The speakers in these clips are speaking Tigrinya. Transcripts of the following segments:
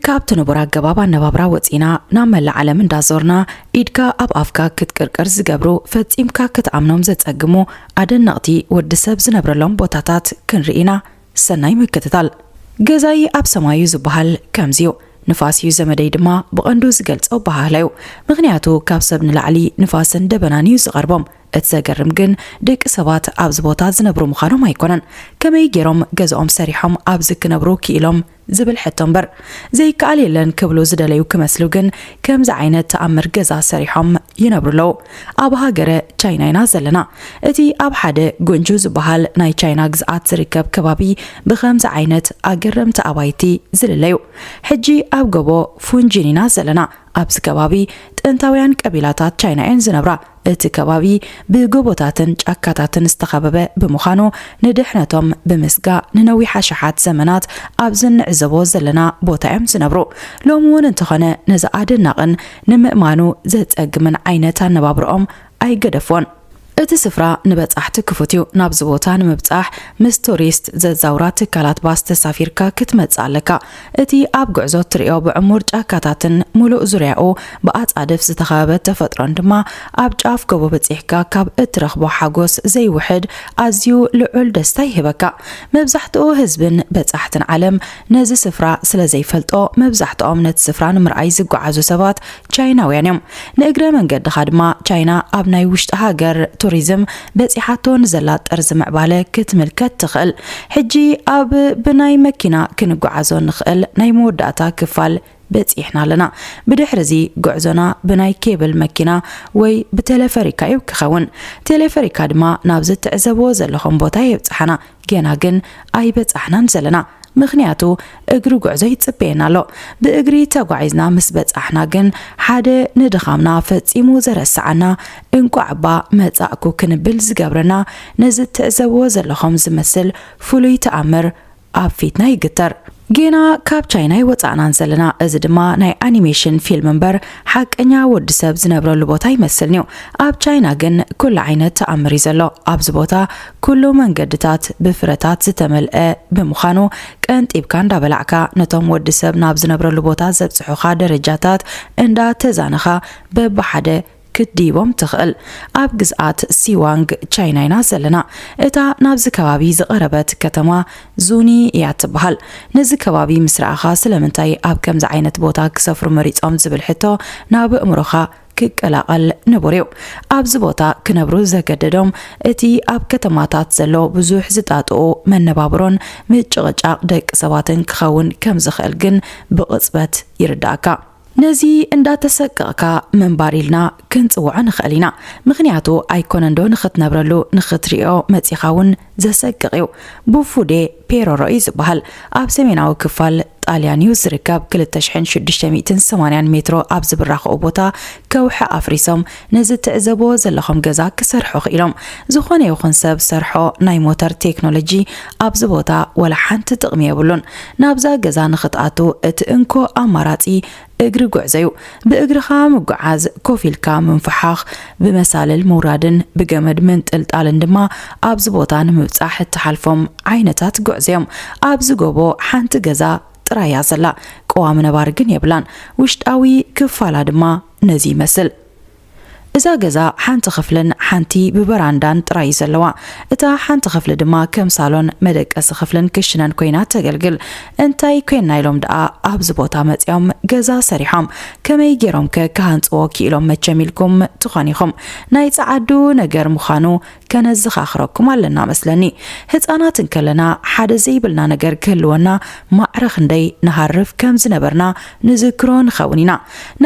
ካብቲ ንቡር ኣገባብ ኣነባብራ ወጺና ናብ መላእ ዓለም እንዳዞርና ኢድካ ኣብ ኣፍካ ክትቅርቅር ዝገብሩ ፈጺምካ ክትኣምኖም ዘጸግሙ ኣደነቕቲ ወዲ ሰብ ዝነብረሎም ቦታታት ክንርኢ ኢና። ሰናይ ምክትታል። ገዛይ ኣብ ሰማዩ ዝበሃል ከምዚዩ። ንፋስ እዩ ዘመደይ ድማ ብቐንዱ ዝገልጾ ኣበሃህላ እዩ። ምኽንያቱ ካብ ሰብ ንላዕሊ ንፋስን ደበናን እዩ ዝቐርቦም። እቲ ዘገርም ግን ደቂ ሰባት ኣብዚ ቦታ ዝነብሩ ምዃኖም ኣይኮነን። ከመይ ገይሮም ገዛኦም ሰሪሖም ኣብዚ ክነብሩ ክኢሎም ዝብል ሕቶ እምበር። ዘይከኣል የለን ክብሉ ዝደለዩ ክመስሉ ግን ከምዚ ዓይነት ተኣምር ገዛ ሰሪሖም ይነብሩ ኣለዉ። ኣብ ሃገረ ቻይና ኢና ዘለና። እቲ ኣብ ሓደ ጉንጁ ዝበሃል ናይ ቻይና ግዝኣት ዝርከብ ከባቢ ብኸምዚ ዓይነት ኣገረምቲ ኣባይቲ ዝልለ እዩ። ሕጂ ኣብ ጎቦ ፉንጂን ኢና ዘለና። ኣብዚ ከባቢ ጥንታውያን ቀቢላታት ቻይና እየን ዝነብራ። እቲ ከባቢ ብጎቦታትን ጫካታትን ዝተኸበበ ብምዃኑ ንድሕነቶም ብምስጋእ ንነዊሕ ኣሽሓት ዘመናት ኣብዚ እንዕዘቦ ዘለና ቦታ እዮም ዝነብሩ። ሎሚ እውን እንተኾነ ነዚ ኣደናቕን ንምእማኑ ዘጸግምን ዓይነት ኣነባብርኦም ኣይገደፍዎን። እቲ ስፍራ ንበጻሕቲ ክፉት እዩ። ናብዚ ቦታ ንምብጻሕ ምስ ቱሪስት ዘዛውራ ትካላት ባስ ተሳፊርካ ክትመጽእ ኣለካ። እቲ ኣብ ጉዕዞ እትርእዮ ብዕሙር ጫካታትን ምሉእ ዙርያኡ ብኣጻድፍ ዝተኸበበ ተፈጥሮን ድማ ኣብ ጫፍ ጎቦ በጺሕካ ካብ እትረኽቦ ሓጎስ ዘይውሕድ ኣዝዩ ልዑል ደስታ ይህበካ። መብዛሕትኡ ህዝብን በጻሕትን ዓለም ነዚ ስፍራ ስለ ዘይፈልጦ መብዛሕትኦም ነቲ ስፍራ ንምርኣይ ዝጓዓዙ ሰባት ቻይናውያን እዮም። ንእግረ መንገድኻ ድማ ቻይና ኣብ ናይ ውሽጢ ሃገር ቱሪዝም በጺሓቶ ንዘላ ጠርዚ ምዕባለ ክትምልከት ትኽእል። ሕጂ ኣብ ብናይ መኪና ክንጓዓዞ ንኽእል ናይ መወዳእታ ክፋል በጺሕና ኣለና። ብድሕሪ እዚ ጉዕዞና ብናይ ኬብል መኪና ወይ ብቴሌፈሪካ እዩ ክኸውን። ቴሌፈሪካ ድማ ናብዚ ትዕዘብዎ ዘለኹም ቦታ የብጽሓና። ገና ግን ኣይበጻሕናን ዘለና። ምኽንያቱ እግሪ ጉዕዞ ይጽበየና ኣሎ። ብእግሪ ተጓዒዝና ምስ በጻሕና ግን ሓደ ንድኻምና ፈጺሙ ዘረስዓና እንቋዕ እባ መጻእኩ ክንብል ዝገብረና ነዚ ትዕዘብዎ ዘለኹም ዝመስል ፍሉይ ተኣምር ኣብ ፊትና ይግተር። ጌና ካብ ቻይና ኣይወጻእናን ዘለና። እዚ ድማ ናይ ኣኒሜሽን ፊልም እምበር ሓቀኛ ወዲ ሰብ ዝነብረሉ ቦታ ኣይመስልን እዩ። ኣብ ቻይና ግን ኩሉ ዓይነት ተኣምር እዩ ዘሎ። ኣብዚ ቦታ ኩሉ መንገድታት ብፍረታት ዝተመልአ ብምዃኑ ቀንጢብካ እንዳበላዕካ ነቶም ወዲ ሰብ ናብ ዝነብረሉ ቦታ ዘብጽሑኻ ደረጃታት እንዳተዛነኻ በብሓደ ክትድይቦም ትኽእል። ኣብ ግዝኣት ሲዋንግ ቻይና ኢና ዘለና። እታ ናብዚ ከባቢ ዝቐረበት ከተማ ዙኒ እያ ትበሃል። ነዚ ከባቢ ምስ ረኣኻ ስለምንታይ ኣብ ከምዚ ዓይነት ቦታ ክሰፍሩ መሪጾም ዝብል ሕቶ ናብ ኣእምሮኻ ክቀላቐል ንቡር እዩ። ኣብዚ ቦታ ክነብሩ ዘገደዶም እቲ ኣብ ከተማታት ዘሎ ብዙሕ ዝጣጥኡ መነባብሮን ምጭቕጫቕ ደቂ ሰባትን ክኸውን ከም ዝኽእል ግን ብቕጽበት ይርዳእካ። ነዚ እንዳተሰቀቕካ ምንባር ኢልና ክንጽውዖ ንኽእል ኢና። ምኽንያቱ ኣይኮነንዶ ንኽትነብረሉ ንኽትሪኦ መጺኻ እውን ዘሰቅቕ እዩ። ቡፉዴ ፔሮሮ እዩ ዝበሃል። ኣብ ሰሜናዊ ክፋል ጣልያን እዩ ዝርከብ። ክልተ ሽሕን ሽዱሽተ ሚእትን ሰማንያን ሜትሮ ኣብ ዝብራኽኡ ቦታ ከውሒ ኣፍሪሶም ነዚ ትዕዘብዎ ዘለኹም ገዛ ክሰርሑ ክኢሎም። ዝኾነ ይኹን ሰብ ሰርሖ ናይ ሞተር ቴክኖሎጂ ኣብዚ ቦታ ወላ ሓንቲ ጥቕሚ የብሉን። ናብዛ ገዛ ንኽትኣቱ እቲ እንኮ ኣማራጺ እግሪ ጉዕዞ እዩ። ብእግርኻ ምጉዓዝ፣ ኮፍ ኢልካ ምንፍሓኽ፣ ብመሳልል ምውራድን ብገመድ ምንጥልጣልን ድማ ኣብዚ ቦታ ንምብጻሕ እትሓልፎም ዓይነታት ጉዕዞ እዮም። ኣብዚ ጎቦ ሓንቲ ገዛ ጥራይ እያ ዘላ። ቀዋሚ ነባሪ ግን የብላን። ውሽጣዊ ክፋላ ድማ ነዚ ይመስል። እዛ ገዛ ሓንቲ ክፍልን ሓንቲ ብበራንዳን ጥራይ እዩ ዘለዋ። እታ ሓንቲ ክፍሊ ድማ ከም ሳሎን፣ መደቀሲ ክፍልን ክሽነን ኮይና ተገልግል። እንታይ ኮይና ኢሎም ደኣ ኣብዚ ቦታ መጺኦም ገዛ ሰሪሖም? ከመይ ገይሮም ከ ክሃንጽዎ ክኢሎም መቸም ኢልኩም ትኾን ኢኹም? ናይ ጸዓዱ ነገር ምዃኑ ከነዘኻኽረኩም ኣለና መስለኒ። ህጻናት እንከለና ሓደ ዘይብልና ነገር ክህልወና ማዕረ ክንደይ ንሃርፍ ከም ዝነበርና ንዝክሮ ንኸውን ኢና።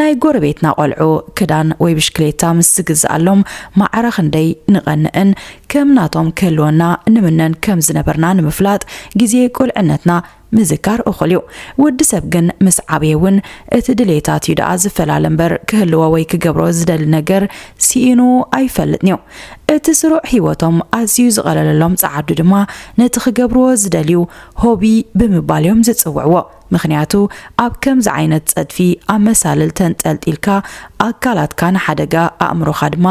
ናይ ጎረቤትና ቆልዑ ክዳን ወይ ብሽክሌታ ምስ ዝግዝኣሎም ማዕረ ክንደይ ንቐንእን ከም ናቶም ክህልወና ንምነን ከም ዝነበርና ንምፍላጥ ግዜ ቁልዕነትና ምዝካር እኹል እዩ። ወዲ ሰብ ግን ምስ ዓበየ እውን እቲ ድሌታት እዩ ደኣ ዝፈላለ እምበር ክህልዎ ወይ ክገብሮ ዝደሊ ነገር ስኢኑ ኣይፈልጥን እዩ። እቲ ስሩዕ ህይወቶም ኣዝዩ ዝቐለለሎም ጸዓዱ ድማ ነቲ ክገብርዎ ዝደልዩ ሆቢ ብምባል እዮም ዝጽውዕዎ። ምኽንያቱ ኣብ ከምዚ ዓይነት ጸድፊ ኣብ መሳልል ተንጠልጢልካ ኣካላትካ ንሓደጋ ኣእምሮኻ ድማ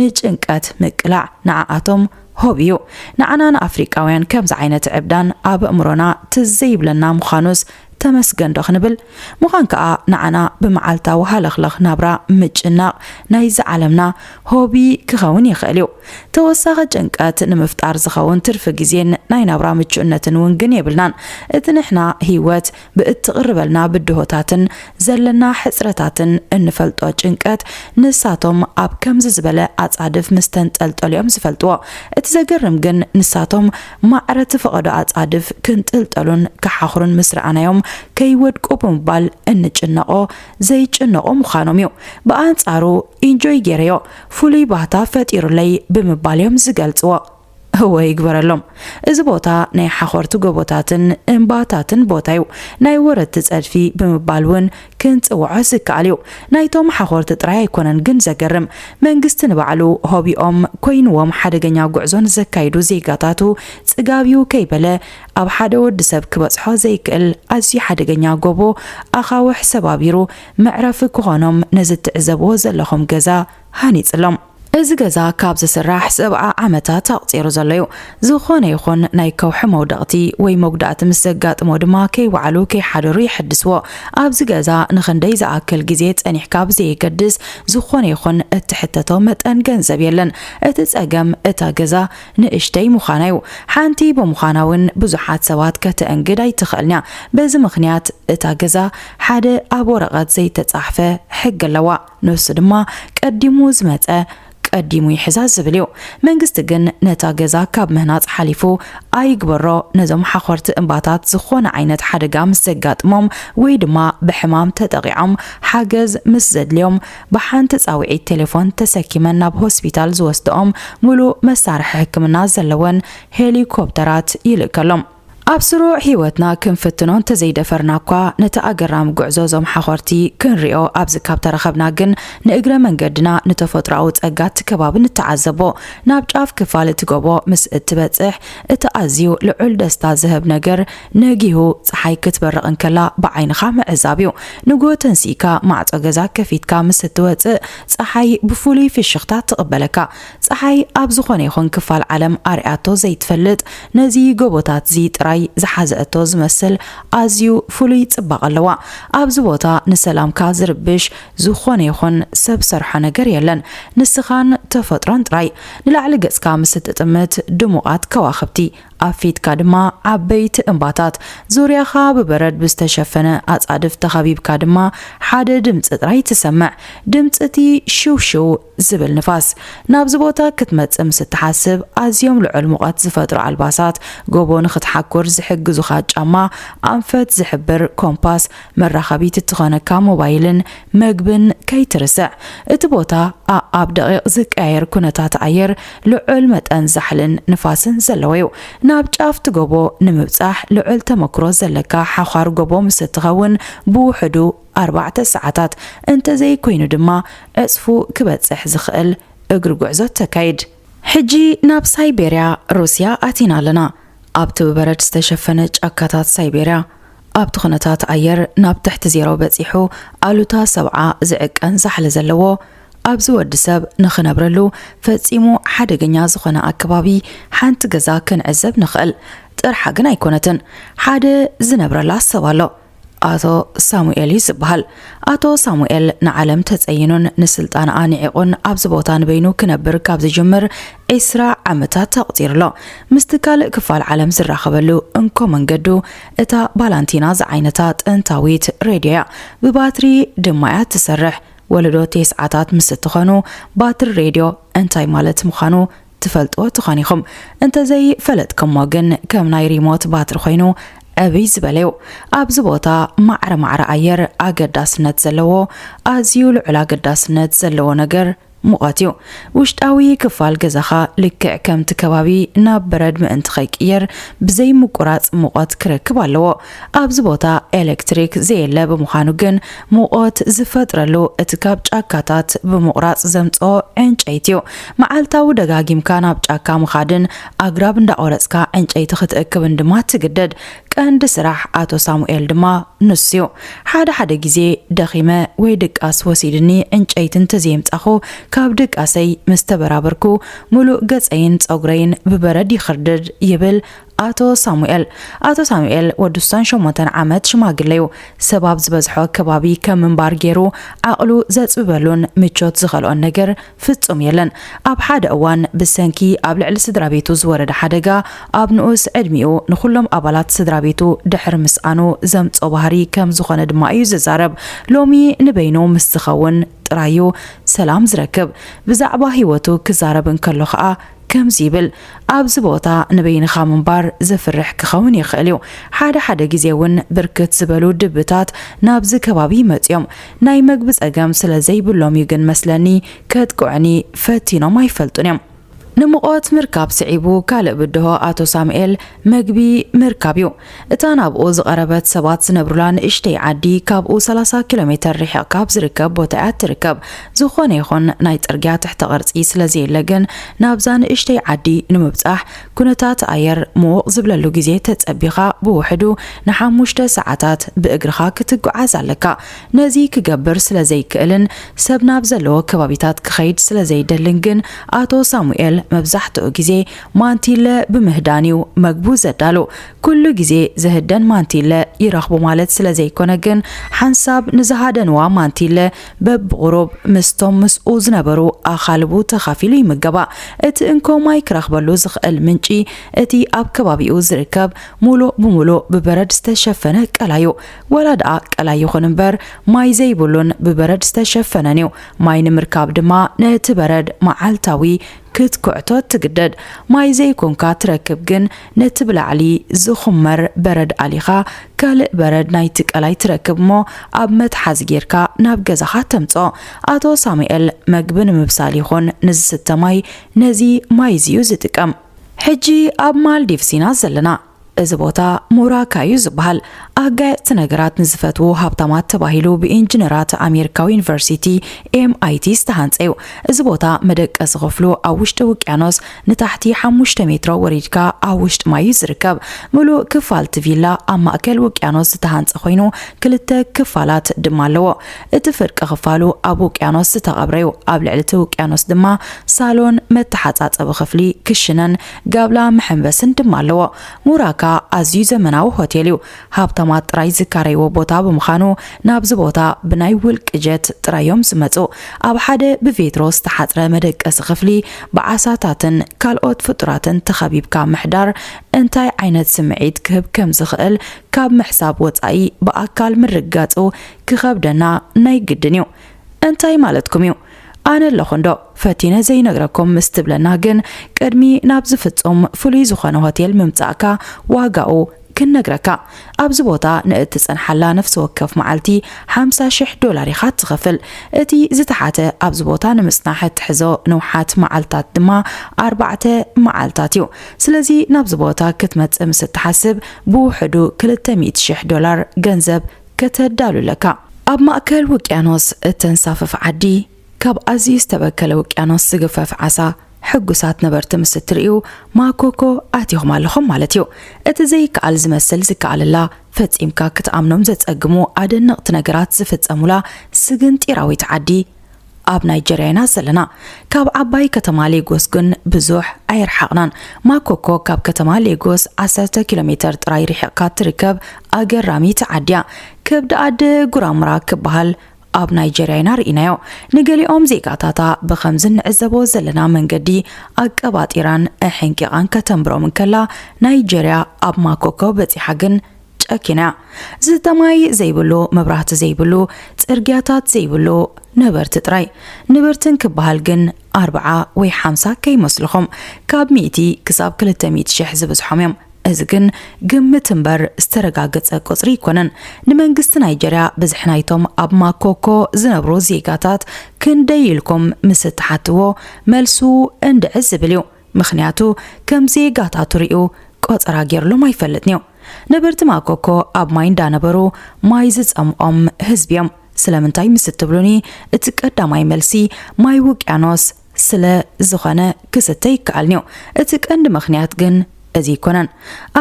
ንጭንቀት ምቅላዕ ንዓኣቶም ሆቢ እዩ። ንዓና ንኣፍሪቃውያን ከምዚ ዓይነት ዕብዳን ኣብ ኣእምሮና ትዝ ዘይብለና ምዃኑስ ተመስገን ዶ ክንብል? ምዃን ከኣ ንዓና ብመዓልታዊ ሃለኽለኽ ናብራ ምጭናቕ ናይዚ ዓለምና ሆቢ ክኸውን ይኽእል እዩ። ተወሳኺ ጭንቀት ንምፍጣር ዝኸውን ትርፊ ግዜን ናይ ናብራ ምቹእነትን እውን ግን የብልናን። እቲ ንሕና ህይወት ብእትቕርበልና ብድሆታትን ዘለና ሕጽረታትን እንፈልጦ ጭንቀት፣ ንሳቶም ኣብ ከምዚ ዝበለ ኣጻድፍ ምስ ተንጠልጠሉ እዮም ዝፈልጥዎ። እቲ ዘገርም ግን፣ ንሳቶም ማዕረ እቲ ፈቐዶ ኣጻድፍ ክንጥልጠሉን ክሓኽሩን ምስ ረኣናዮም፣ ከይወድቁ ብምባል እንጭነቖ ዘይጭነቑ ምዃኖም እዩ። ብኣንጻሩ፣ ኢንጆይ ገይረዮ፣ ፍሉይ ባህታ ፈጢሩለይ ብምባል እዮም ዝገልጽዎ። እወ ይግበረሎም። እዚ ቦታ ናይ ሓኾርቲ ጎቦታትን እምባታትን ቦታ እዩ። ናይ ወረድቲ ጸድፊ ብምባል እውን ክንጽውዖ ዝከኣል እዩ። ናይቶም ሓኾርቲ ጥራይ ኣይኮነን ግን ዘገርም፣ መንግስቲ ንባዕሉ ሆቢኦም ኮይንዎም ሓደገኛ ጉዕዞ ንዘካይዱ ዜጋታቱ ጽጋብ እዩ ከይበለ፣ ኣብ ሓደ ወዲ ሰብ ክበጽሖ ዘይክእል ኣዝዩ ሓደገኛ ጎቦ ኣኻውሕ ሰባቢሩ መዕረፊ ክኾኖም ነዚ ትዕዘብዎ ዘለኹም ገዛ ሃኒጽሎም። እዚ ገዛ ካብ ዝስራሕ ሰብዓ ዓመታት ኣቑጺሩ ዘሎ እዩ። ዝኾነ ይኹን ናይ ከውሒ መውደቕቲ ወይ መጉዳእቲ ምስ ዘጋጥሞ ድማ ከይወዓሉ ከይሓደሩ የሐድስዎ። ኣብዚ ገዛ ንኽንደይ ዝኣክል ግዜ ጸኒሕካ ብዘየገድስ፣ ዝኾነ ይኹን እትሕተቶ መጠን ገንዘብ የለን። እቲ ጸገም እታ ገዛ ንእሽተይ ምዃና እዩ። ሓንቲ ብምዃና እውን ብዙሓት ሰባት ከተእንግድ ኣይትኽእልን እያ። በዚ ምኽንያት እታ ገዛ ሓደ ኣብ ወረቐት ዘይተጻሕፈ ሕጊ ኣለዋ። ንሱ ድማ ቀዲሙ ዝመጸ ቀዲሙ ይሕዛ ዝብል እዩ። መንግስቲ ግን ነታ ገዛ ካብ ምህናጽ ሓሊፉ ኣይግበሮ፣ ነዞም ሓኾርቲ እምባታት ዝኾነ ዓይነት ሓደጋ ምስ ዘጋጥሞም ወይ ድማ ብሕማም ተጠቒዖም ሓገዝ ምስ ዘድልዮም ብሓንቲ ጻውዒት ቴሌፎን ተሰኪመን ናብ ሆስፒታል ዝወስድኦም ሙሉእ መሳርሒ ሕክምና ዘለወን ሄሊኮፕተራት ይልእከሎም። ኣብ ስሩዕ ህይወትና ክንፍትኖ እንተዘይደፈርና እኳ፣ ነቲ ኣገራሚ ጉዕዞ እዞም ሓኾርቲ ክንሪኦ ኣብዚ ካብ ተረኸብና ግን፣ ንእግረ መንገድና ንተፈጥሮኣዊ ጸጋ እቲ ከባቢ ንተዓዘቦ። ናብ ጫፍ ክፋል እቲ ጎቦ ምስ እትበጽሕ፣ እቲ ኣዝዩ ልዑል ደስታ ዝህብ ነገር ነጊሁ ጸሓይ ክትበርቕ እንከላ ብዓይንኻ ምዕዛብ እዩ። ንግሆ ተንሲእካ ማዕጾ ገዛ ከፊትካ ምስ እትወጽእ፣ ጸሓይ ብፍሉይ ፍሽኽታ ትቕበለካ። ጸሓይ ኣብ ዝኾነ ይኹን ክፋል ዓለም ኣርኣያቶ ዘይትፈልጥ፣ ነዚ ጎቦታትዚ ጥራይ ዝሓዘእቶ ዝመስል ኣዝዩ ፍሉይ ጽባቐ ኣለዋ። ኣብዚ ቦታ ንሰላምካ ዝርብሽ ዝኾነ ይኹን ሰብ ሰርሖ ነገር የለን። ንስኻን ተፈጥሮን ጥራይ። ንላዕሊ ገጽካ ምስ እትጥምት ድሙቓት ከዋኽብቲ፣ ኣብ ፊትካ ድማ ዓበይቲ እምባታት፣ ዙርያኻ ብበረድ ብዝተሸፈነ ኣጻድፍ ተኸቢብካ ድማ ሓደ ድምጺ ጥራይ ትሰምዕ። ድምጺ እቲ ሽው ሽው ዝብል ንፋስ። ናብዚ ቦታ ክትመጽእ ምስ እትሓስብ፣ ኣዝዮም ልዑል ሙቐት ዝፈጥሩ ኣልባሳት፣ ጎቦ ንኽትሓኩር ዝሕግዙኻ ጫማ፣ ኣንፈት ዝሕብር ኮምፓስ፣ መራኸቢት እትኾነካ ሞባይልን መግብን ከይትርስዕ። እቲ ቦታ ኣኣብ ደቂቕ ዝቀያየር ኩነታት ኣየር፣ ልዑል መጠን ዛሕልን ንፋስን ዘለዎ እዩ። ናብ ጫፍ እቲ ጎቦ ንምብጻሕ ልዑል ተመክሮ ዘለካ ሓዃር ጎቦ ምስ እትኸውን፣ ብውሕዱ ኣርባዕተ ሰዓታት፣ እንተዘይኮይኑ ድማ ዕጽፉ ክበጽሕ ዝኽእል እግሪ ጉዕዞ ተካይድ። ሕጂ ናብ ሳይቤርያ፣ ሩስያ ኣቲና ኣለና። ኣብቲ ብበረድ ዝተሸፈነ ጫካታት ሳይቤርያ፣ ኣብቲ ኩነታት ኣየር ናብ ትሕቲ ዜሮ በጺሑ፣ ኣሉታ ሰብዓ ዝዕቀን ዛሕሊ ዘለዎ፣ ኣብዚ ወዲ ሰብ ንኽነብረሉ ፈጺሙ ሓደገኛ ዝኾነ ኣከባቢ፣ ሓንቲ ገዛ ክንዕዘብ ንኽእል። ጥርሓ ግን ኣይኮነትን። ሓደ ዝነብረላ ሰብ ኣሎ። ኣቶ ሳሙኤል እዩ ዝበሃል። ኣቶ ሳሙኤል ንዓለም ተጸይኑን ንስልጣንኣ ንዒቑን ኣብዚ ቦታ ንበይኑ ክነብር ካብ ዝጅምር ዒስራ ዓመታት ኣቑጺሩ ኣሎ። ምስቲ ካልእ ክፋል ዓለም ዝራኸበሉ እንኮ መንገዱ እታ ባላንቲና ዝዓይነታ ጥንታዊት ሬድዮ እያ። ብባትሪ ድማ እያ ትሰርሕ። ወለዶ ቴስዓታት ምስ እትኾኑ፣ ባትሪ ሬድዮ እንታይ ማለት ምዃኑ ትፈልጥዎ ትኾን ኢኹም። እንተዘይፈለጥኩሞ ግን፣ ከም ናይ ሪሞት ባትሪ ኮይኑ ዕብይ ዝበለ እዩ። ኣብዚ ቦታ ማዕረ ማዕረ ኣየር ኣገዳስነት ዘለዎ፣ ኣዝዩ ልዑል ኣገዳስነት ዘለዎ ነገር ሙቐት እዩ። ውሽጣዊ ክፋል ገዛኻ ልክዕ ከምቲ ከባቢ ናብ በረድ ምእንቲ ከይቅየር፣ ብዘይ ምቁራጽ ሙቐት ክረክብ ኣለዎ። ኣብዚ ቦታ ኤሌክትሪክ ዘየለ ብምዃኑ ግን፣ ሙቐት ዝፈጥረሉ እቲ ካብ ጫካታት ብምቑራጽ ዘምጽኦ ዕንጨይቲ እዩ። መዓልታዊ ደጋጊምካ ናብ ጫካ ምኻድን ኣግራብ እንዳቖረጽካ ዕንጨይቲ ክትእክብን ድማ ትግደድ። ቀንዲ ስራሕ ኣቶ ሳሙኤል ድማ ንሱ እዩ። ሓደ ሓደ ግዜ ደኺመ ወይ ድቃስ ወሲድኒ ዕንጨይቲ እንተዘየምጻኹ፣ ካብ ድቃሰይ ምስ ተበራበርኩ፣ ሙሉእ ገጸይን ጸጉረይን ብበረድ ይኽርድድ ይብል ኣቶ ሳሙኤል። ኣቶ ሳሙኤል ወዲ ሱሳን ሸሞንተን ዓመት ሽማግለ እዩ። ሰብ ኣብ ዝበዝሖ ከባቢ ከም ምንባር ገይሩ ዓቕሉ ዘጽብበሉን ምቾት ዝኸልኦን ነገር ፍጹም የለን። ኣብ ሓደ እዋን ብሰንኪ ኣብ ልዕሊ ስድራ ቤቱ ዝወረደ ሓደጋ ኣብ ንኡስ ዕድሚኡ ንኹሎም ኣባላት ስድራ ቤቱ ድሕሪ ምስኣኑ ዘምጾ ባህሪ ከም ዝኾነ ድማ እዩ ዝዛረብ። ሎሚ ንበይኑ ምስ ዝኸውን ጥራዩ ሰላም ዝረክብ። ብዛዕባ ህይወቱ ክዛረብ እንከሎ ኸኣ ከምዚ ይብል፣ ኣብዚ ቦታ ንበይንኻ ምንባር ዘፍርሕ ክኸውን ይኽእል እዩ። ሓደ ሓደ ግዜ እውን ብርክት ዝበሉ ድብታት ናብዚ ከባቢ ይመጽኡ እዮም። ናይ መግቢ ጸገም ስለ ዘይብሎም እዩ ግን መስለኒ ከጥቅዑኒ ፈቲኖም ኣይፈልጡን እዮም። ንምቆት ምርካብ ስዒቡ ካልእ ብድሆ ኣቶ ሳሙኤል መግቢ ምርካብ እዩ። እታ ናብኡ ዝቐረበት ሰባት ዝነብሩላ ንእሽተይ ዓዲ ካብኡ ሰላሳ ኪሎ ሜተር ርሒቕካ ኣብ ዝርከብ ቦታ እያ ትርከብ። ዝኾነ ይኹን ናይ ጽርግያ ትሕተ ቅርጺ ስለ ዘየለ ግን ናብዛ ንእሽተይ ዓዲ ንምብጻሕ ኩነታት ኣየር ምዉቕ ዝብለሉ ግዜ ተጸቢኻ ብውሕዱ ንሓሙሽተ ሰዓታት ብእግርኻ ክትጓዓዝ ኣለካ። ነዚ ክገብር ስለ ዘይክእልን ሰብ ናብ ዘለዎ ከባቢታት ክኸይድ ስለ ዘይደልን ግን ኣቶ ሳሙኤል መብዛሕትኡ ግዜ ማንቲለ ብምህዳን እዩ መግቡ ዘዳሉ። ኩሉ ግዜ ዝህደን ማንቲለ ይረኽቡ ማለት ስለ ዘይኮነ ግን ሓንሳብ ንዝሃደንዋ ማንቲለ በብቑሩብ ምስቶም ምስኡ ዝነበሩ ኣኻልቡ ተኻፊሉ ይምገባ። እቲ እንኮ ማይ ክረኽበሉ ዝኽእል ምንጪ እቲ ኣብ ከባቢኡ ዝርከብ ሙሉእ ብሙሉእ ብበረድ ዝተሸፈነ ቀላይ እዩ። ወላ ደኣ ቀላይ ይኹን እምበር ማይ ዘይብሉን ብበረድ ዝተሸፈነን እዩ። ማይ ንምርካብ ድማ ነቲ በረድ መዓልታዊ ክትኩዕቶ ትግደድ። ማይ ዘይኮንካ ትረክብ ግን ነቲ ብላዕሊ ዝኹመር በረድ ኣሊኻ ካልእ በረድ ናይቲ ቀላይ ትረክብ እሞ ኣብ መትሓዚ ጌርካ ናብ ገዛኻ ተምጽኦ። ኣቶ ሳሙኤል መግቢ ንምብሳል ይኹን ንዝስተ ማይ ነዚ ማይ እዚ እዩ ዝጥቀም። ሕጂ ኣብ ማልዲቭስ ኢና ዘለና። እዚ ቦታ ሙራካ እዩ ዝበሃል። ኣጋየፅቲ ነገራት ንዝፈትዉ ሃብታማት ተባሂሉ ብኢንጂነራት ኣሜሪካዊ ዩኒቨርሲቲ ኤምኣይቲ ዝተሃንፀ እዩ። እዚ ቦታ መደቀሲ ክፍሉ ኣብ ውሽጢ ውቅያኖስ ንታሕቲ ሓሙሽተ ሜትሮ ወሪድካ ኣብ ውሽጢ ማይ እዩ ዝርከብ። ምሉእ ክፋል እቲ ቪላ ኣብ ማእከል ውቅያኖስ ዝተሃንፀ ኮይኑ ክልተ ክፋላት ድማ ኣለዎ። እቲ ፍርቂ ክፋሉ ኣብ ውቅያኖስ ዝተቐብረ እዩ። ኣብ ልዕሊ እቲ ውቅያኖስ ድማ ሳሎን፣ መተሓጻጸቢ ክፍሊ፣ ክሽነን ጋብላ መሐንበስን ድማ ኣለዎ። ሙራካ ኣዝዩ ዘመናዊ ሆቴል እዩ። ሃብታማት ጥራይ ዝካረይዎ ቦታ ብምዃኑ ናብዚ ቦታ ብናይ ውልቂ ጀት ጥራይ እዮም ዝመጹ። ኣብ ሓደ ብቬትሮ ዝተሓጽረ መደቀሲ ክፍሊ ብዓሳታትን ካልኦት ፍጡራትን ተኸቢብካ ምሕዳር እንታይ ዓይነት ስምዒት ክህብ ከም ዝኽእል ካብ ምሕሳብ ወጻኢ ብኣካል ምርግጋጹ ክኸብደና ናይ ግድን እዩ። እንታይ ማለትኩም እዩ? ኣነ ኣለኹ እንዶ ፈቲነ ዘይነግረኩም ምስ ትብለና ግን ቅድሚ ናብዚ ፍጹም ፍሉይ ዝኾነ ሆቴል ምምጻእካ ዋጋኡ ክንነግረካ። ኣብዚ ቦታ ንእትጸንሓላ ነፍሲ ወከፍ መዓልቲ ሓምሳ ሽሕ ዶላር ኢኻ ትኸፍል። እቲ ዝተሓተ ኣብዚ ቦታ ንምጽናሕ እትሕዞ ንውሓት መዓልታት ድማ ኣርባዕተ መዓልታት እዩ። ስለዚ ናብዚ ቦታ ክትመጽእ ምስ እትሓስብ ብውሕዱ ክልተ ሚእቲ ሽሕ ዶላር ገንዘብ ከተዳሉ ኣለካ። ኣብ ማእከል ውቅያኖስ እተንሳፍፍ ዓዲ፣ ካብ ኣዝዩ ዝተበከለ ውቅያኖስ ዝግፈፍ ዓሳ፣ ሕጉሳት ነበርቲ ምስ እትርእዩ ማኮኮ ኣቲኹም ኣለኹም ማለት እዩ። እቲ ዘይከኣል ዝመስል ዝከኣለላ፣ ፈጺምካ ክትኣምኖም ዘጸግሙ ኣደነቕቲ ነገራት ዝፍጸሙላ ስግንጢራዊት ዓዲ ኣብ ናይጀርያ ኢና ዘለና። ካብ ዓባይ ከተማ ሌጎስ ግን ብዙሕ ኣይረሓቕናን። ማኮኮ ካብ ከተማ ሌጎስ ዓሰርተ ኪሎ ሜተር ጥራይ ርሒቕካ ትርከብ ኣገራሚት ዓዲ እያ። ከብዲ ኣደ ጉራምራ ክበሃል ኣብ ናይጀርያ ኢና ርኢናዮ። ንገሊኦም ዜጋታታ ብኸምዚ ንዕዘቦ ዘለና መንገዲ ኣቀባጢራን ኣሕንቂቓን ከተንብሮም እንከላ፣ ናይጀርያ ኣብ ማኮኮ በጺሓ ግን ጨኪና። ዝስተ ማይ ዘይብሉ፣ መብራህቲ ዘይብሉ፣ ጽርግያታት ዘይብሉ፣ ነበርቲ ጥራይ። ንብርትን ክበሃል ግን ኣርብዓ ወይ ሓምሳ ከይመስልኹም፣ ካብ ሚእቲ ክሳብ ክልተ ሚእቲ ሽሕ ዝበዝሖም እዮም። እዚ ግን ግምት እምበር ዝተረጋገጸ ቁጽሪ ኣይኮነን። ንመንግስቲ ናይጀርያ ብዝሒ ናይቶም ኣብ ማኮኮ ዝነብሩ ዜጋታት ክንደይ ኢልኩም ምስ እትሓትዎ፣ መልሱ እንድዒ ዝብል እዩ። ምኽንያቱ ከም ዜጋታቱ ሪኡ ቆጸራ ገይርሎም ኣይፈልጥን እዩ። ነበርቲ ማኮኮ ኣብ ማይ እንዳነበሩ ማይ ዝጸምኦም ህዝቢ እዮም። ስለምንታይ ምስ እትብሉኒ፣ እቲ ቀዳማይ መልሲ ማይ ውቅያኖስ ስለ ዝኾነ ክስተ ይከኣልኒ እዩ። እቲ ቀንዲ ምኽንያት ግን እዚ ኣይኮነን።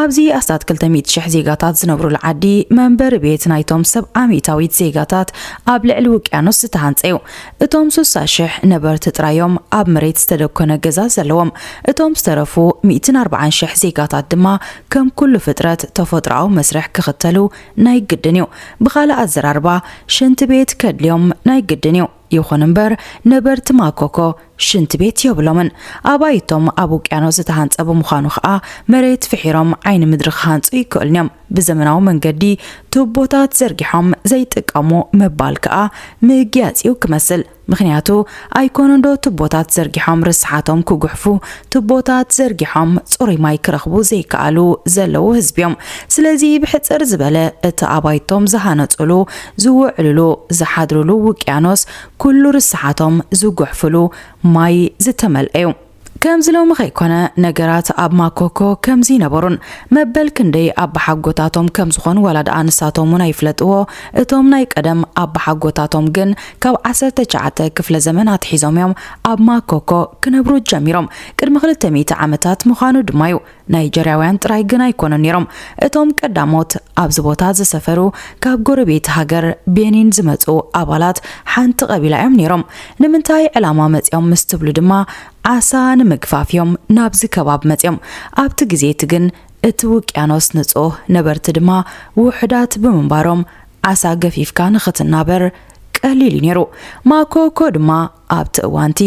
ኣብዚ ኣስታት ክልተ ሚእቲ ሽሕ ዜጋታት ዝነብሩሉ ዓዲ፣ መንበሪ ቤት ናይቶም ሰብ ኣሚታዊት ዜጋታት ኣብ ልዕሊ ውቅያኖስ ዝተሃንጸ እዩ። እቶም ስሳ ሽሕ ነበርቲ ጥራዮም ኣብ መሬት ዝተደኮነ ገዛ ዘለዎም። እቶም ዝተረፉ ሚእትን ኣርባዓን ሽሕ ዜጋታት ድማ ከም ኩሉ ፍጥረት ተፈጥሮኣዊ መስርሕ ክኽተሉ ናይ ግድን እዩ። ብኻልእ ኣዘራርባ፣ ሽንቲ ቤት ከድልዮም ናይ ግድን እዩ። ይኹን እምበር፣ ነበርቲ ማኮኮ ሽንቲ ቤት የብሎምን። ኣባይቶም ኣብ ውቅያኖስ ዝተሃንጸ ብምዃኑ ኸኣ፣ መሬት ፍሒሮም ዓይኒ ምድሪ ክሃንጹ ኣይክእሉን እዮም። ብዘመናዊ መንገዲ ቱቦታት ዘርጊሖም ዘይጥቀሙ ምባል ከኣ ምግያጽ እዩ ክመስል። ምኽንያቱ፣ ኣይኮነንዶ ቱቦታት ዘርጊሖም ርስሓቶም ክጉሕፉ፣ ቱቦታት ዘርጊሖም ጽሩይ ማይ ክረኽቡ ዘይከኣሉ ዘለዉ ህዝቢ እዮም። ስለዚ፣ ብሕጽር ዝበለ፣ እቲ ኣባይቶም ዝሃነጹሉ፣ ዝውዕሉሉ፣ ዝሓድሩሉ ውቅያኖስ፣ ኩሉ ርስሓቶም ዝጉሕፍሉ ማይ ዝተመልአ እዩ። ከምዚ ሎሚ ከይኮነ፣ ነገራት ኣብ ማኮኮ ከምዚ ይነበሩን። መበል ክንደይ ኣባሓጎታቶም ከም ዝኾኑ ዋላ ደኣ ንሳቶም እውን ኣይፍለጥዎ። እቶም ናይ ቀደም ኣባሓጎታቶም ግን ካብ ዓሰርተ ትሽዓተ ክፍለ ዘመን ኣትሒዞም እዮም ኣብ ማኮኮ ክነብሩ ጀሚሮም። ቅድሚ ክልተ ሚእቲ ዓመታት ምዃኑ ድማ እዩ። ናይጀርያውያን ጥራይ ግን ኣይኮኑን ነይሮም። እቶም ቀዳሞት ኣብዚ ቦታ ዝሰፈሩ ካብ ጎረቤት ሃገር ቤኒን ዝመጹ ኣባላት ሓንቲ ቀቢላ እዮም ነይሮም። ንምንታይ ዕላማ መጺኦም ምስ ትብሉ ድማ፣ ዓሳ ንምግፋፍ እዮም ናብዚ ከባቢ መጺኦም። ኣብቲ ግዜ እቲ ግን እቲ ውቅያኖስ ንጹህ፣ ነበርቲ ድማ ውሑዳት ብምንባሮም፣ ዓሳ ገፊፍካ ንኽትናበር ቀሊል እዩ ነይሩ። ማኮኮ ድማ ኣብቲ እዋንቲ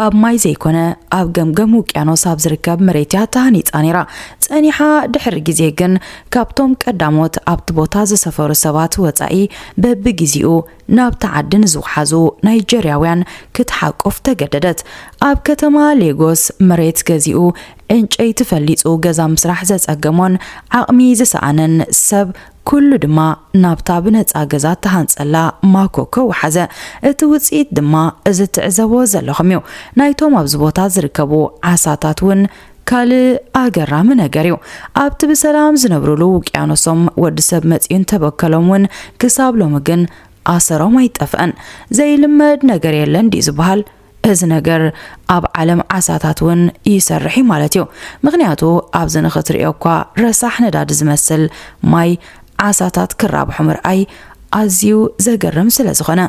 ኣብ ማይ ዘይኮነ፣ ኣብ ገምገም ውቅያኖስ ኣብ ዝርከብ መሬት እያ ተሃኒጻ ነይራ። ጸኒሓ ድሕሪ ግዜ ግን፣ ካብቶም ቀዳሞት ኣብቲ ቦታ ዝሰፈሩ ሰባት ወጻኢ፣ በብግዜኡ ናብቲ ዓዲ ንዝወሓዙ ናይጀርያውያን ክትሓቁፍ ተገደደት። ኣብ ከተማ ሌጎስ መሬት ገዚኡ፣ ዕንጨይቲ ፈሊጹ ገዛ ምስራሕ ዘጸገሞን ዓቕሚ ዝሰኣነን ሰብ፣ ኩሉ ድማ ናብታ ብነጻ ገዛ እተሃንጸላ ማኮኮ ወሓዘ። እቲ ውጽኢት ድማ እዚ እትዕዘብዎ ዘለኹም እዩ። ናይቶም ኣብዚ ቦታ ዝርከቡ ዓሳታት እውን ካልእ ኣገራሚ ነገር እዩ። ኣብቲ ብሰላም ዝነብሩሉ ውቅያኖሶም፣ ወዲ ሰብ መጺኡ እንተበከሎም እውን፣ ክሳብ ሎሚ ግን ኣሰሮም ኣይጠፍአን። ዘይልመድ ነገር የለን ድዩ ዝበሃል? እዚ ነገር ኣብ ዓለም ዓሳታት እውን ይሰርሕ እዩ ማለት እዩ። ምኽንያቱ፣ ኣብዚ ንኽትርእዮ እኳ ረሳሕ ነዳዲ ዝመስል ማይ፣ ዓሳታት ክራብሑ ምርኣይ ኣዝዩ ዘገርም ስለ ዝኾነ።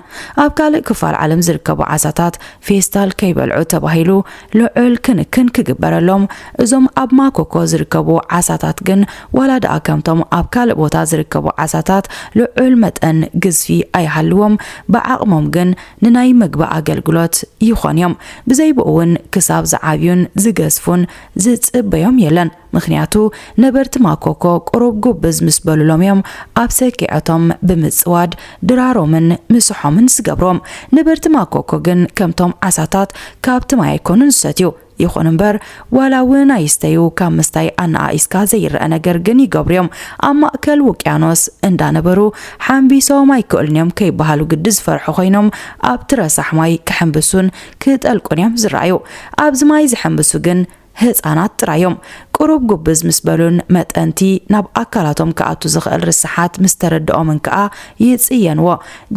ኣብ ካልእ ክፋል ዓለም ዝርከቡ ዓሳታት፣ ፌስታል ከይበልዑ ተባሂሉ ልዑል ክንክን ክግበረሎም፣ እዞም ኣብ ማኮኮ ዝርከቡ ዓሳታት ግን፣ ዋላ ደኣ ከምቶም ኣብ ካልእ ቦታ ዝርከቡ ዓሳታት ልዑል መጠን ግዝፊ ኣይሃልዎም፣ ብዓቕሞም ግን ንናይ ምግቢ ኣገልግሎት ይኾን እዮም። ብዘይ ብኡ እውን ክሳብ ዝዓብዩን ዝገዝፉን ዝጽበዮም የለን። ምኽንያቱ፣ ነበርቲ ማኮኮ ቁሩብ ጉብዝ ምስ በሉሎም እዮም ኣብ ሰኪዐቶም ብምጽዋድ ድራሮምን ምስሖምን ዝገብርዎም። ነበርቲ ማኮኮ ግን ከምቶም ዓሳታት ካብቲ ማይ ኣይኮኑን ዝሰትዩ። ይኹን እምበር፣ ዋላ እውን ኣይስተዩ፣ ካብ ምስታይ ኣነኣኢስካ ዘይረአ ነገር ግን ይገብሩ እዮም። ኣብ ማእከል ውቅያኖስ እንዳነበሩ፣ ሓምቢሶም ኣይክእሉን እዮም ከይበሃሉ ግዲ ዝፈርሑ ኮይኖም፣ ኣብቲ ረሳሕ ማይ ክሕምብሱን ክጠልቁን እዮም ዝረኣዩ። ኣብዚ ማይ ዝሕምብሱ ግን ህጻናት ጥራይ እዮም። ቁሩብ ጉብዝ ምስ በሉን መጠንቲ ናብ ኣካላቶም ክኣቱ ዝኽእል ርስሓት ምስ ተረድኦምን ከኣ ይጽየንዎ።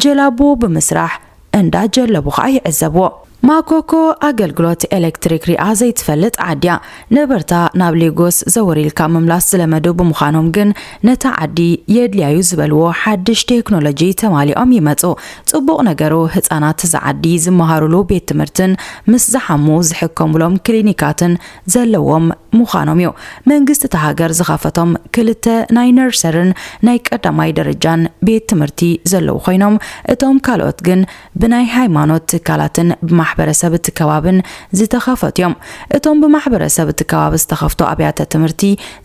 ጀላቡ ብምስራሕ እንዳጀለቡ ከኣ ይዕዘብዎ። ማኮኮ ኣገልግሎት ኤሌክትሪክ ሪኣ ዘይትፈልጥ ዓዲ እያ። ነበርታ ናብ ሌጎስ ዘወር ኢልካ ምምላስ ዝለመዱ ብምዃኖም ግን፣ ነታ ዓዲ የድልያዩ ዝበልዎ ሓድሽ ቴክኖሎጂ ተማሊኦም ይመጹ። ጽቡቕ ነገሩ፣ ህጻናት እዛ ዓዲ ዝመሃሩሉ ቤት ትምህርትን ምስ ዝሓሙ ዝሕከሙሎም ክሊኒካትን ዘለዎም ምዃኖም እዩ። መንግስቲ እታ ሃገር ዝኸፈቶም ክልተ ናይ ነርሰርን ናይ ቀዳማይ ደረጃን ቤት ትምህርቲ ዘለዉ ኮይኖም፣ እቶም ካልኦት ግን ብናይ ሃይማኖት ትካላትን ብማሕበረሰብ እቲ ከባብን ዝተኸፈቱ እዮም። እቶም ብማሕበረሰብ እቲ ከባቢ ዝተኸፍቱ ኣብያተ ትምህርቲ፣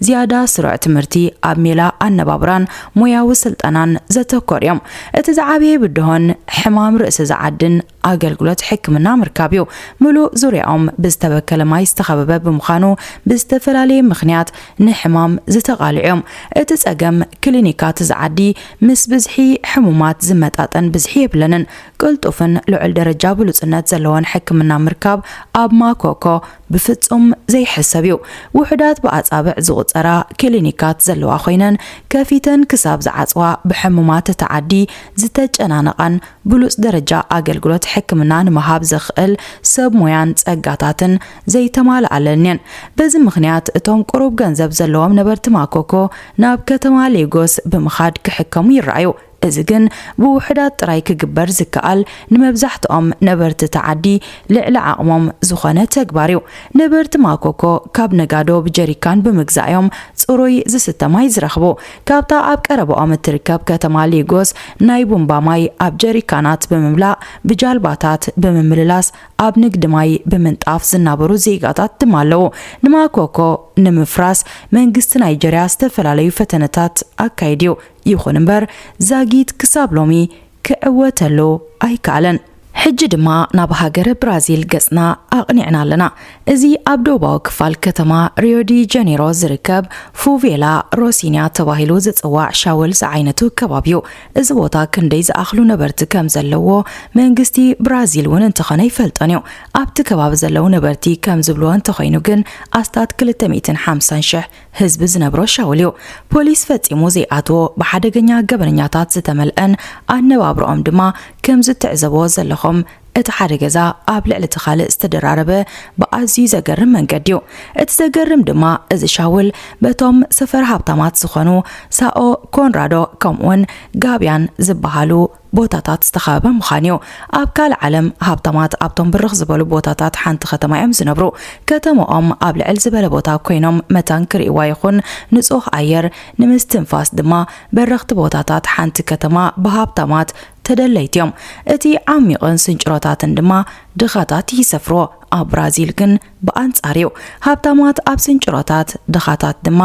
ዝያዳ ስሩዕ ትምህርቲ ኣብ ሜላ ኣነባብራን ሞያዊ ስልጠናን ዘተኮሩ እዮም። እቲ ዝዓበየ ብድሆን ሕማም ርእሲ ዝዓድን ኣገልግሎት ሕክምና ምርካብ እዩ። ምሉእ ዙርያኦም ብዝተበከለ ማይ ዝተኸበበ ብምዃኑ፣ ብዝተፈላለየ ምኽንያት ንሕማም ዝተቓልዑ እዮም። እቲ ጸገም፣ ክሊኒካት እዚ ዓዲ ምስ ብዝሒ ሕሙማት ዝመጣጠን ብዝሒ የብለንን። ቅልጡፍን ልዑል ደረጃ ብሉጽነት ዘለዎ ሕክምና ምርካብ ኣብ ማኮኮ ብፍጹም ዘይሕሰብ እዩ። ውሑዳት ብኣጻብዕ ዝቑጸራ ክሊኒካት ዘለዋ ኮይነን፣ ከፊተን ክሳብ ዝዓጽዋ ብሕሙማት እታ ዓዲ ዝተጨናነቓን ብሉጽ ደረጃ ኣገልግሎት ሕክምና ንምሃብ ዘኽእል ሰብ ሞያን ጸጋታትን ዘይተማልኣለን እየን። በዚ ምኽንያት እቶም ቁሩብ ገንዘብ ዘለዎም ነበርቲ ማኮኮ ናብ ከተማ ሌጎስ ብምኻድ ክሕከሙ ይረኣዩ። እዚ ግን ብውሑዳት ጥራይ ክግበር ዝከኣል፣ ንመብዛሕትኦም ነበርቲ እቲ ዓዲ ልዕሊ ዓቕሞም ዝኾነ ተግባር እዩ። ነበርቲ ማኮኮ ካብ ነጋዶ ብጀሪካን ብምግዛእ እዮም ጽሩይ ዝስተ ማይ ዝረኽቡ። ካብታ ኣብ ቀረባኦም እትርከብ ከተማ ሌጎስ ናይ ቡምባ ማይ ኣብ ጀሪካናት ብምምላእ፣ ብጃልባታት ብምምልላስ፣ ኣብ ንግዲ ማይ ብምንጣፍ ዝናበሩ ዜጋታት ድማ ኣለዉ። ንማኮኮ ንምፍራስ መንግስቲ ናይጀርያ ዝተፈላለዩ ፈተነታት ኣካይድ እዩ። ይኹን እምበር ዛጊት ክሳብ ሎሚ ክዕወተሉ ኣይከኣለን። ሕጂ ድማ ናብ ሃገረ ብራዚል ገጽና ኣቕኒዕና ኣለና። እዚ ኣብ ደቡባዊ ክፋል ከተማ ሪዮ ዲ ጀኔሮ ዝርከብ ፉቬላ ሮሲንያ ተባሂሉ ዝጽዋዕ ሻውል ዝዓይነቱ ከባቢ እዩ። እዚ ቦታ ክንደይ ዝኣኽሉ ነበርቲ ከም ዘለዎ መንግስቲ ብራዚል እውን እንተኾነ ይፈልጦን እዩ። ኣብቲ ከባቢ ዘለዉ ነበርቲ ከም ዝብልዎ እንተኾይኑ ግን ኣስታት ክልተ ሚእትን ሓምሳን ሽሕ ህዝቢ ዝነብሮ ሻውል እዩ። ፖሊስ ፈጺሙ ዘይኣትዎ ብሓደገኛ ገበነኛታት ዝተመልአን ኣነባብርኦም ድማ ከም ዝትዕዘብዎ ዘለኹም እቲ ሓደ ገዛ ኣብ ልዕሊ እቲ ካልእ ዝተደራረበ ብኣዝዩ ዘገርም መንገዲ እዩ። እቲ ዘገርም ድማ እዚ ሻውል በቶም ሰፈር ሃብታማት ዝኾኑ ሳኦ ኮንራዶ ከምኡውን ጋብያን ዝበሃሉ ቦታታት ዝተኸበበ ምዃን እዩ። ኣብ ካልእ ዓለም ሃብታማት ኣብቶም ብርኽ ዝበሉ ቦታታት ሓንቲ ከተማ እዮም ዝነብሩ። ከተማኦም ኣብ ልዕል ዝበለ ቦታ ኮይኖም መታን ክርእይዋ ይኹን ንጹህ ኣየር ንምስትንፋስ ድማ በረኽቲ ቦታታት ሓንቲ ከተማ ብሃብታማት ተደለይቲ እዮም። እቲ ዓሚቕን ስንጭሮታትን ድማ ድኻታት ይሰፍርዎ። ኣብ ብራዚል ግን ብኣንጻር እዩ። ሃብታማት ኣብ ስንጭሮታት፣ ድኻታት ድማ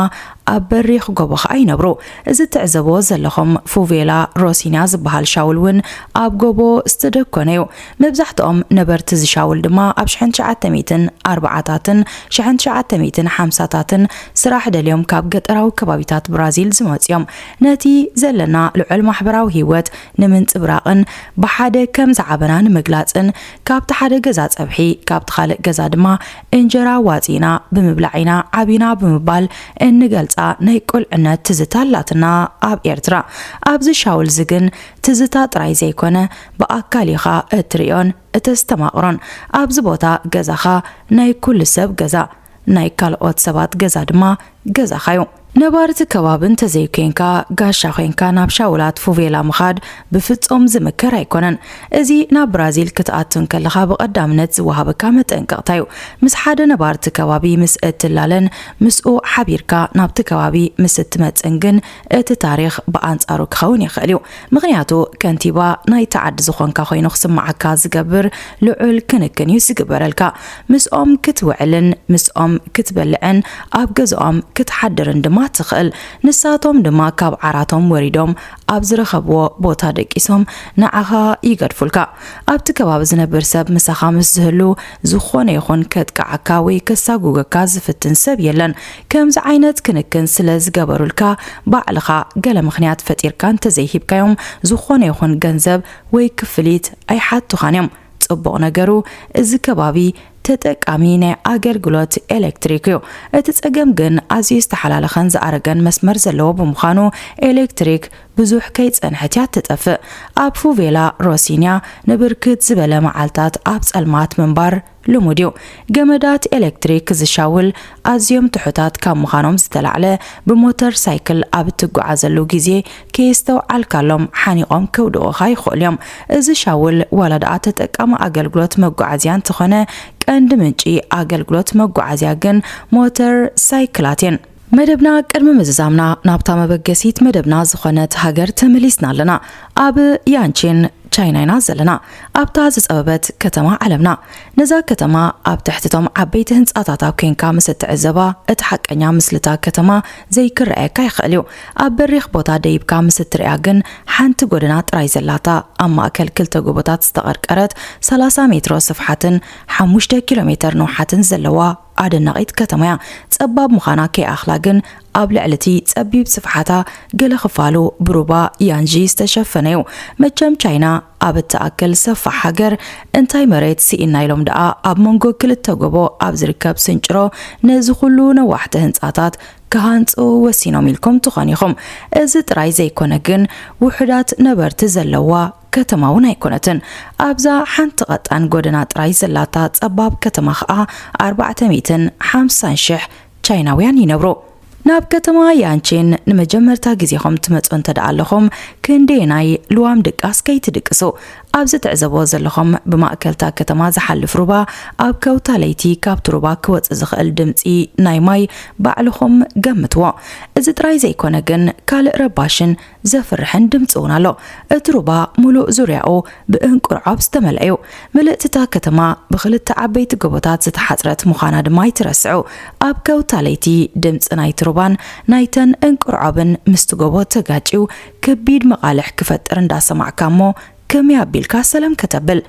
ኣብ በሪኽ ጎቦ ኸኣ ይነብሩ። እዚ ትዕዘብዎ ዘለኹም ፉቬላ ሮሲንያ ዝበሃል ሻውል እውን ኣብ ጎቦ ዝተደኮነ እዩ። መብዛሕትኦም ነበርቲ እዚ ሻውል ድማ ኣብ ሽሕን ትሽዓተ ሚእትን ኣርባዓታትን ሽሕን ትሽዓተ ሚእትን ሓምሳታትን ስራሕ ደልዮም ካብ ገጠራዊ ከባቢታት ብራዚል ዝመጹ እዮም። ነቲ ዘለና ልዑል ማሕበራዊ ህይወት ንምንጽብራቕን ብሓደ ከም ዝዓበና ንምግላጽን፣ ካብቲ ሓደ ገዛ ጸብሒ፣ ካብቲ ካልእ ገዛ ድማ እንጀራ ዋጺእና ብምብላዕ ኢና ዓቢና ብምባል እንገልጻ ናይ ቁልዕነት ትዝታ ኣላትና ኣብ ኤርትራ። ኣብዚ ሻውልዚ ግን ትዝታ ጥራይ ዘይኮነ፣ ብኣካል ኢኻ እትርእዮን እተስተማቕሮን። ኣብዚ ቦታ ገዛኻ ናይ ኩሉ ሰብ ገዛ፣ ናይ ካልኦት ሰባት ገዛ ድማ ገዛኻ እዩ። ነባሪ እቲ ከባቢ እንተዘይኮይንካ፣ ጋሻ ኮይንካ ናብ ሻውላት ፉቬላ ምኻድ ብፍጹም ዝምከር ኣይኮነን። እዚ ናብ ብራዚል ክትኣቱ እንከለኻ ብቐዳምነት ዝወሃበካ መጠንቀቕታ እዩ። ምስ ሓደ ነባሪ እቲ ከባቢ ምስ እትላለን ምስኡ ሓቢርካ ናብቲ ከባቢ ምስ እትመጽእን ግን እቲ ታሪኽ ብኣንጻሩ ክኸውን ይኽእል እዩ። ምኽንያቱ ከንቲባ ናይቲ ዓዲ ዝኾንካ ኮይኑ ክስምዓካ ዝገብር ልዑል ክንክን እዩ ዝግበረልካ። ምስኦም ክትውዕልን ምስኦም ክትበልዕን ኣብ ገዝኦም ክትሓድርን ድማ ትኽእል። ንሳቶም ድማ ካብ ዓራቶም ወሪዶም ኣብ ዝረኸብዎ ቦታ ደቂሶም ንዓኻ ይገድፉልካ። ኣብቲ ከባቢ ዝነብር ሰብ ምሳኻ ምስ ዝህሉ ዝኾነ ይኹን ከጥቅዓካ ወይ ከሳጉገካ ዝፍትን ሰብ የለን። ከምዚ ዓይነት ክንክን ስለ ዝገበሩልካ ባዕልኻ ገለ ምኽንያት ፈጢርካ እንተዘይሂብካዮም ዝኾነ ይኹን ገንዘብ ወይ ክፍሊት ኣይሓቱኻን እዮም። ጽቡቕ ነገሩ እዚ ከባቢ ተጠቃሚ ናይ ኣገልግሎት ኤሌክትሪክ እዩ። እቲ ጸገም ግን ኣዝዩ ዝተሓላለኸን ዝኣረገን መስመር ዘለዎ ብምዃኑ ኤሌክትሪክ ብዙሕ ከይጸንሐት እያ ትጠፍእ። ኣብ ፉቬላ ሮሲንያ ንብርክት ዝበለ መዓልታት ኣብ ጸልማት ምንባር ልሙድ እዩ። ገመዳት ኤሌክትሪክ ዝሻውል ኣዝዮም ትሑታት ካብ ምዃኖም ዝተላዕለ ብሞተር ሳይክል ኣብ እትጓዓዘሉ ግዜ ከየስተውዓልካሎም ሓኒቖም ከውድቑኻ ይኽእሉ እዮም። እዚ ሻውል ዋላ ደኣ ተጠቃሚ ኣገልግሎት መጓዓዝያ እንተኾነ ቀንዲ ምንጪ ኣገልግሎት መጓዓዝያ ግን ሞተር ሳይክላት እየን። መደብና ቅድሚ ምዝዛምና ናብታ መበገሲት መደብና ዝኾነት ሃገር ተመሊስና ኣለና። ኣብ ያንቺን ቻይና ኢና ዘለና። ኣብታ ዝጸበበት ከተማ ዓለምና። ነዛ ከተማ ኣብ ትሕቲ እቶም ዓበይቲ ህንጻታታ ኮንካ ምስ እትዕዘባ እቲ ሓቀኛ ምስልታ ከተማ ዘይክረኣየካ ይኽእል እዩ። ኣብ በሪኽ ቦታ ደይብካ ምስ እትርእያ ግን ሓንቲ ጎደና ጥራይ ዘላታ ኣብ ማእከል ክልተ ጎቦታት ዝተቐርቀረት ሰላሳ ሜትሮ ስፍሓትን ሓሙሽተ ኪሎ ሜተር ንውሓትን ዘለዋ ኣደናቒት ከተማ እያ። ጸባብ ምዃና ከይኣኽላ ግን፣ ኣብ ልዕሊ እቲ ጸቢብ ስፍሓታ፣ ገለ ክፋሉ ብሩባ ያንጂ ዝተሸፈነ እዩ። መቸም፣ ቻይና ኣብ እትኣክል ሰፋሕ ሃገር፣ እንታይ መሬት ስኢና ኢሎም ደኣ ኣብ መንጎ ክልተ ጎቦ ኣብ ዝርከብ ስንጭሮ ነዚ ኩሉ ነዋሕቲ ህንጻታት ክሃንጹ ወሲኖም ኢልኩም ትኾን ኢኹም። እዚ ጥራይ ዘይኮነ ግን፣ ውሑዳት ነበርቲ ዘለዋ ከተማ እውን ኣይኮነትን። ኣብዛ ሓንቲ ቀጣን ጎደና ጥራይ ዘላታ ጸባብ ከተማ ኸኣ ኣርባዕተ ሚእትን ሓምሳን ሽሕ ቻይናውያን ይነብሩ። ናብ ከተማ ያንቺን ንመጀመርታ ግዜኹም ትመጹ እንተ ደኣ ኣለኹም፣ ክንደየናይ ልዋም ድቃስ ከይትድቅሱ። ኣብዚ ትዕዘብዎ ዘለኹም ብማእከልታ ከተማ ዝሓልፍ ሩባ፣ ኣብ ከውታ ለይቲ ካብቲ ሩባ ክወጽእ ዝኽእል ድምጺ ናይ ማይ ባዕልኹም ገምትዎ። እዚ ጥራይ ዘይኮነ ግን፣ ካልእ ረባሽን ዘፍርሕን ድምጺ እውን ኣሎ። እቲ ሩባ ሙሉእ ዙርያኡ ብእንቁርዖብ ዝተመልአ እዩ። ምልእቲ እታ ከተማ ብኽልተ ዓበይቲ ጎቦታት ዝተሓጽረት ምዃና ድማ ኣይትረስዑ። ኣብ ከውታ ለይቲ ድምጺ ናይቲ ሩባን ናይተን እንቁርዖብን ምስቲ ጎቦ ተጋጭዩ ከቢድ መቓልሕ ክፈጥር እንዳሰማዕካ እሞ፣ ከመይ ኣቢልካ ሰላም ከተብል?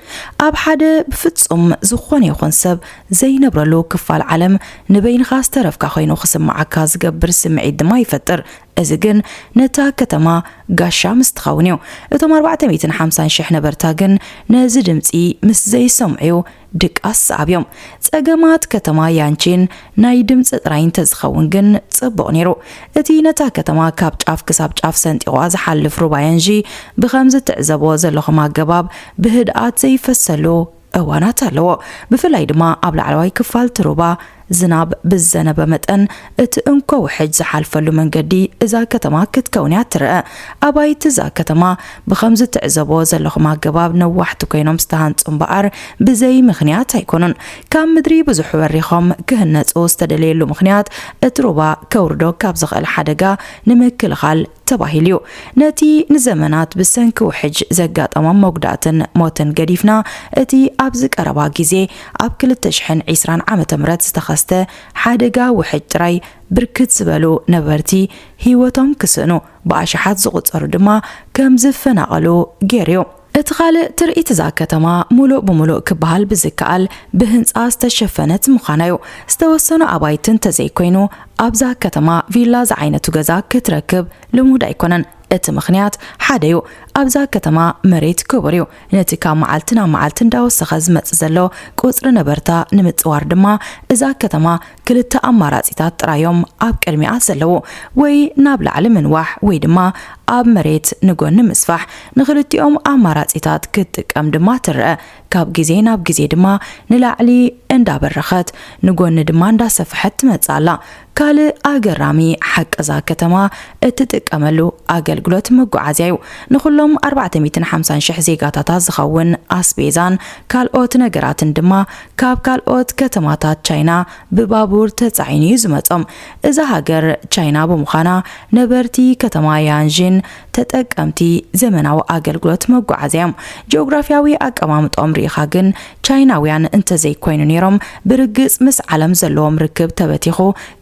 ኣብ ሓደ ብፍጹም ዝኾነ ይኹን ሰብ ዘይነብረሉ ክፋል ዓለም፣ ንበይንኻ ዝተረፍካ ኮይኑ ክስምዓካ ዝገብር ስምዒት ድማ ይፈጥር። እዚ ግን ነታ ከተማ ጋሻ ምስ ትኸውን እዩ። እቶም ኣርባዕተ ሚእትን ሓምሳን ሽሕ ነበርታ ግን ነዚ ድምጺ ምስ ዘይሰምዑ ድቃስ ዝኣብዮም። ጸገማት ከተማ ያንቺን ናይ ድምጺ ጥራይ እንተዝኸውን ግን ጽቡቕ ነይሩ። እቲ ነታ ከተማ ካብ ጫፍ ክሳብ ጫፍ ሰንጢቑዋ ዝሓልፍ ሩባ ያንጂ፣ ብኸምዚ ትዕዘብዎ ዘለኹም ኣገባብ ብህድኣት ዘይፈሰሉ እዋናት ኣለዎ። ብፍላይ ድማ ኣብ ላዕለዋይ ክፋል እቲ ሩባ፣ ዝናብ ብዝዘነበ መጠን እቲ እንኮ ውሕጅ ዝሓልፈሉ መንገዲ እዛ ከተማ ክትከውን እያ ትረአ። ኣባይቲ እዛ ከተማ ብኸምዚ ትዕዘብዎ ዘለኹም ኣገባብ ነዋሕቲ ኮይኖም ዝተሃንጹ እምበኣር፣ ብዘይ ምኽንያት ኣይኮኑን። ካብ ምድሪ ብዙሕ ወሪኾም ክህነጹ ዝተደለየሉ ምኽንያት፣ እቲ ሩባ ከውርዶ ካብ ዝኽእል ሓደጋ ንምክልኻል ተባሂሉ እዩ። ነቲ ንዘመናት ብሰንኪ ውሕጅ ዘጋጠሞም መጉዳእትን ሞትን ገዲፍና፣ እቲ ኣብዚ ቀረባ ግዜ ኣብ ክልተ ሽሕን ዕስራን ዓመተ ምህረት ዝተኸስተ ሓደጋ ውሕጅ ጥራይ ብርክት ዝበሉ ነበርቲ ህይወቶም ክስእኑ፣ ብኣሽሓት ዝቑጸሩ ድማ ከም ዝፈናቐሉ ገይሩ እዩ። እቲ ካልእ ትርኢት እዛ ከተማ፣ ሙሉእ ብሙሉእ ክበሃል ብዝከኣል፣ ብህንጻ ዝተሸፈነት ምዃና እዩ። ዝተወሰኑ ኣባይቲ እንተዘይኮይኑ፣ ኣብዛ ከተማ ቪላ ዝዓይነቱ ገዛ ክትረክብ ልሙድ ኣይኮነን። እቲ ምኽንያት ሓደ እዩ። ኣብዛ ከተማ መሬት ክቡር እዩ። ነቲ ካብ መዓልቲ ናብ መዓልቲ እንዳወሰኸ ዝመጽእ ዘሎ ቁጽሪ ነበርታ ንምጽዋር ድማ፣ እዛ ከተማ ክልተ ኣማራጺታት ጥራይ እዮም ኣብ ቅድሚኣ ዘለዉ። ወይ ናብ ላዕሊ ምንዋሕ፣ ወይ ድማ ኣብ መሬት ንጎኒ ምስፋሕ። ንኽልቲኦም ኣማራጺታት ክትጥቀም ድማ ትረአ። ካብ ግዜ ናብ ግዜ ድማ ንላዕሊ እንዳበረኸት፣ ንጎኒ ድማ እንዳሰፍሐት ትመጽእ ኣላ። ካልእ ኣገራሚ ሓቂ እዛ ከተማ እትጥቀመሉ ኣገልግሎት መጓዓዝያ እዩ። ንኹሎም ኣርባዕተ ሚእትን ሓምሳን ሽሕ ዜጋታታ ዝኸውን ኣስቤዛን ካልኦት ነገራትን ድማ ካብ ካልኦት ከተማታት ቻይና ብባቡር ተጻዒኑ እዩ ዝመጾም። እዛ ሃገር ቻይና ብምዃና፣ ነበርቲ ከተማ ያንጂን ተጠቀምቲ ዘመናዊ ኣገልግሎት መጓዓዝያ እዮም። ጂኦግራፊያዊ ኣቀማምጦም ርኢኻ ግን፣ ቻይናውያን እንተዘይኮይኑ ነይሮም፣ ብርግጽ ምስ ዓለም ዘለዎም ርክብ ተበቲኹ፣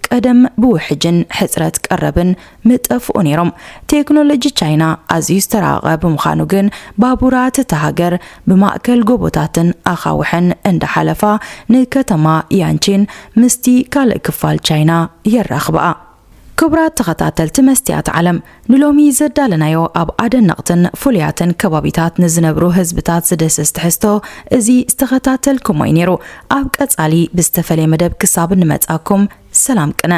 ቀደም ብውሕጅን ሕጽረት ቀረብን ምጠፍኡ ነይሮም። ቴክኖሎጂ ቻይና ኣዝዩ ዝተራቐቐ ብምዃኑ ግን፣ ባቡራት እታ ሃገር ብማእከል ጎቦታትን ኣኻውሕን እንዳሓለፋ፣ ንከተማ ያንቺን ምስቲ ካልእ ክፋል ቻይና የራኽብኣ። ክቡራት ተኸታተልቲ መስትያት ዓለም፣ ንሎሚ ዘዳለናዮ ኣብ ኣደነቕትን ፍሉያትን ከባቢታት ንዝነብሩ ህዝብታት ዝድህስስ ትሕዝቶ፣ እዚ ዝተኸታተልኩሞ እዩ ነይሩ። ኣብ ቀጻሊ ብዝተፈለየ መደብ ክሳብ እንመጻኩም፣ ሰላም ቅነ።